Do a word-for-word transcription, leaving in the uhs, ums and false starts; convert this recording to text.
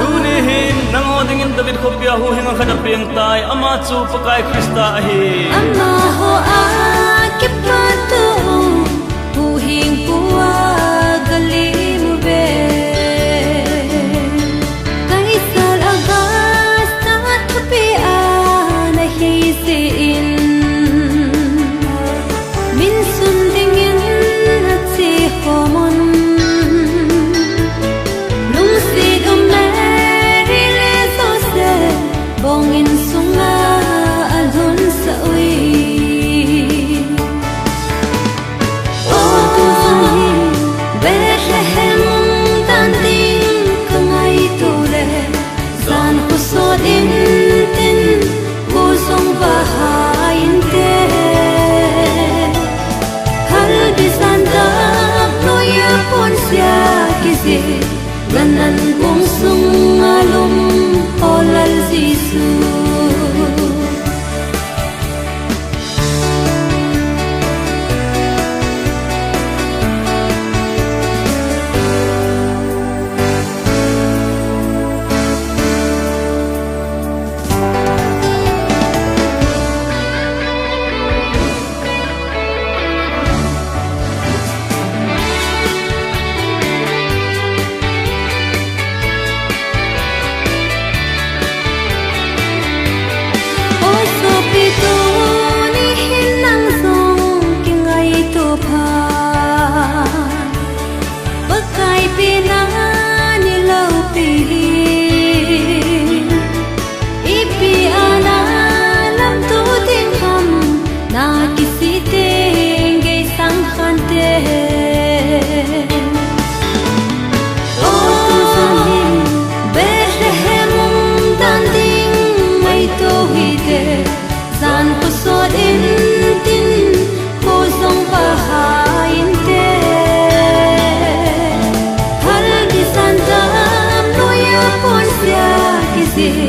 Tuni hin nangho dingin David khopia huhhing khat apeng tai, ama chu Pakai Christa ahi. Amaho a kipathu huhhingpu a galim uve. Kaisar Augustus thupi a nahi jeh in, min sun dingin ache khom un. Lungset um Mary le Joseph bong insunga alhunsah uve. O, tujong hi Bethlehem dan ding kangaito le, jan khosot intin, kho jong vahai inte. Halbi jandap noiya ponsia kijih, gan an kong sunga lum, O Lal Jesu. O sopi, tuni hin nang jong kingaito pha, Pakai pen a neiloupi hi. Ipi a nalamto ding ham, nakisih teng gei sang khante. O, Bethlehem um dan ding ngaito hite, jan khosot intin, kho jong vahai inte. Halbi jandap noiya ponsia kijih,